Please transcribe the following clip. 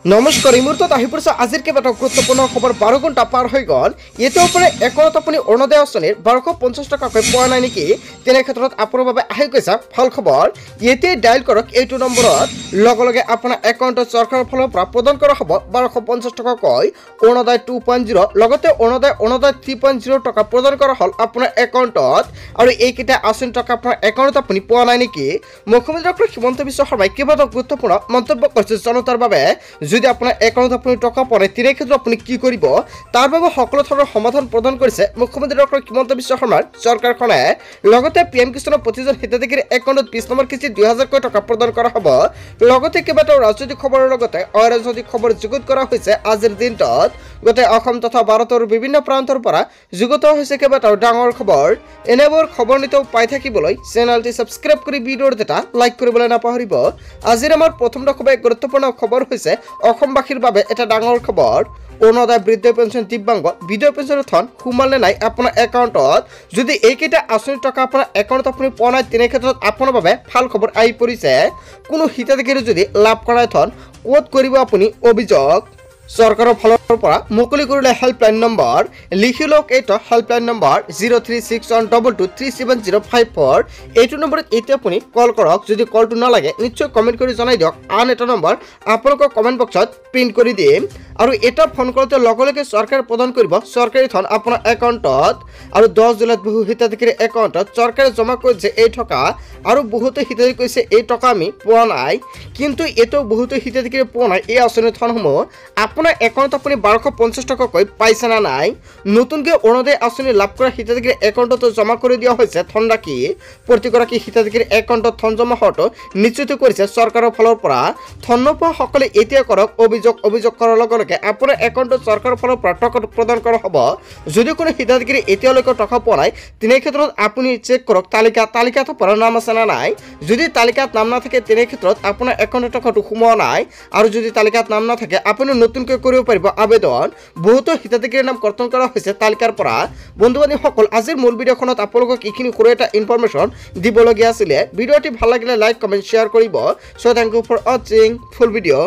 নমস্কাৰ, এই মুহূৰ্তত আহি পৰিছে আজিৰ কেইবাটাও গুৰুত্বপূৰ্ণ খবৰ। 12 ঘণ্টা পাৰ হৈ গ'ল, এতিয়াও পৰা একাউণ্টত আপুনি অৰুণোদয় আঁচনিৰ 1250 টকাকৈ পোৱা নাই নেকি? তেনে ক্ষেত্ৰত আপোনাৰ বাবে আহি গৈছে ভাল খবৰ। এতিয়াই ডায়েল কৰক এইটো নম্বৰত, লগে লগে আপোনাৰ একাউণ্টত চৰকাৰৰ ফালৰ পৰা প্ৰদান কৰা হ'ব 1250 টকাকৈ অৰুণোদয় 2.0, লগতে অৰুণোদয় 3.0 টকা প্ৰদান কৰা হ'ল আপোনাৰ একাউণ্টত। আৰু এইকেইটা আঁচনিৰ টকা আপোনাৰ একাউণ্টত আপুনি পোৱা নাই নেকি? মুখ্যমন্ত্ৰী ডক্টৰ হিমন্ত বিশ্ব শৰ্মাই কেইবাটাও গুৰুত্বপূৰ্ণ মন্তব্য কৰিছে জনতাৰ বাবে। যদি আপোনাৰ একাউণ্টত আপুনি টকা পোৱা নাই, তেনে ক্ষেত্ৰত আপুনি কি কৰিব, তাৰ বাবে সকলো ধৰণৰ সমাধান প্ৰদান কৰিছে মুখ্যমন্ত্ৰী ডক্টৰ হিমন্ত বিশ্ব শৰ্মাৰ চৰকাৰখনে। লগতে পি এম কিষাণৰ প্ৰতিজন হিতাধিকাৰীৰ একাউণ্টত 20 নম্বৰ কিস্তিত 2000কৈ টকা প্ৰদান কৰা হ'ব। লগতে কেইবাটাও ৰাজনৈতিক খবৰৰ লগতে অৰাজনৈতিক খবৰ যুগুত কৰা হৈছে আজিৰ দিনটোত। গোটেই অসম তথা ভাৰতৰ বিভিন্ন প্ৰান্তৰ পৰা যুগুত হৈছে কেইবাটাও ডাঙৰ খবৰ। এনেবোৰ খবৰ নিতৌ পাই থাকিবলৈ চেনেলটি ছাবস্ক্ৰাইব কৰি ভিডিঅ'ৰ এটা লাইক কৰিবলৈ নাপাহৰিব। আজিৰ আমাৰ প্ৰথমটো খুবেই গুৰুত্বপূৰ্ণ খবৰ হৈছে অসমবাসীৰ বাবে এটা ডাঙৰ খবৰ। অৰুণোদয়, বৃদ্ধ পেঞ্চন, দিব্যাংগ বিধৱা পেঞ্চনৰ ধন সোমালে নাই আপোনাৰ একাউণ্টত? যদি এইকেইটা আঁচনিৰ টকা আপোনাৰ একাউণ্টত আপুনি পোৱা নাই, তেনে ক্ষেত্ৰত আপোনাৰ বাবে ভাল খবৰ আহি পৰিছে। কোনো হিতাধিকাৰী যদি লাভ কৰা ধন, ক'ত কৰিব আপুনি অভিযোগ? চৰকাৰৰ ফালৰ পৰা মুকলি কৰিলে হেল্পলাইন নম্বৰ। লিখি লওক এইটো হেল্পলাইন নম্বৰ 03612237054। এইটো নম্বৰত এতিয়া আপুনি কল কৰক। যদি কলটো নালাগে, নিশ্চয় কমেণ্ট কৰি জনাই দিয়ক, আন এটা নম্বৰ আপোনালোকৰ কমেণ্ট বক্সত প্ৰিণ্ট কৰি দিম। আৰু এটা ফোন কৰোঁতে লগে লগে চৰকাৰে প্ৰদান কৰিব চৰকাৰী ধন আপোনাৰ একাউণ্টত। আৰু 10 জুলাইত বহু হিতাধিকাৰীৰ একাউণ্টত চৰকাৰে জমা কৰিছে এই টকা, আৰু বহুতো হিতাধিকাৰী কৈছে এই টকা আমি পোৱা নাই। কিন্তু এইটো বহুতো হিতাধিকাৰীয়ে পোৱা নাই এই আঁচনিৰ ধনসমূহ। আপোনাৰ একাউণ্টত আপুনি 1250 টকাকৈ পাইছে নে নাই? নতুনকৈ অৰুণোদয় আঁচনি লাভ কৰা হিতাধিকাৰীৰ একাউণ্টতো জমা কৰি দিয়া হৈছে ধনৰাশি। প্ৰতিগৰাকী হিতাধিকাৰীৰ একাউণ্টত ধন জমা হোৱাটো নিশ্চিত কৰিছে চৰকাৰৰ ফালৰ পৰা। ধন নোপোৱাসকলে এতিয়া কৰক অভিযোগ। অভিযোগ কৰাৰ লগে লগে আপোনাৰ একাউণ্টত চৰকাৰৰ ফালৰ পৰা টকা প্ৰদান কৰা হ'ব। যদি কোনো হিতাধিকাৰী এতিয়ালৈকে টকা পোৱা নাই, তেনে ক্ষেত্ৰত আপুনি চেক কৰক তালিকা, তালিকাত আপোনাৰ নাম আছে নে নাই। যদি তালিকাত নাম নাথাকে, তেনে ক্ষেত্ৰত আপোনাৰ একাউণ্টৰ টকাটো সোমোৱা নাই। আৰু যদি তালিকাত নাম নাথাকে, আপুনি নতুনকৈ কৰিব পাৰিব আবেদন। বহুতো হিতাধিকাৰীৰ নাম কৰ্তন কৰা হৈছে তালিকাৰ পৰা। বন্ধু বান্ধৱীসকল, আজিৰ মূল ভিডিঅ'খনত আপোনালোকক এইখিনি সৰু এটা ইনফৰমেশ্যন দিবলগীয়া আছিলে। ভিডিঅ'টি ভাল লাগিলে লাইক, কমেণ্ট, শ্বেয়াৰ কৰিব। So thank you for watching full video.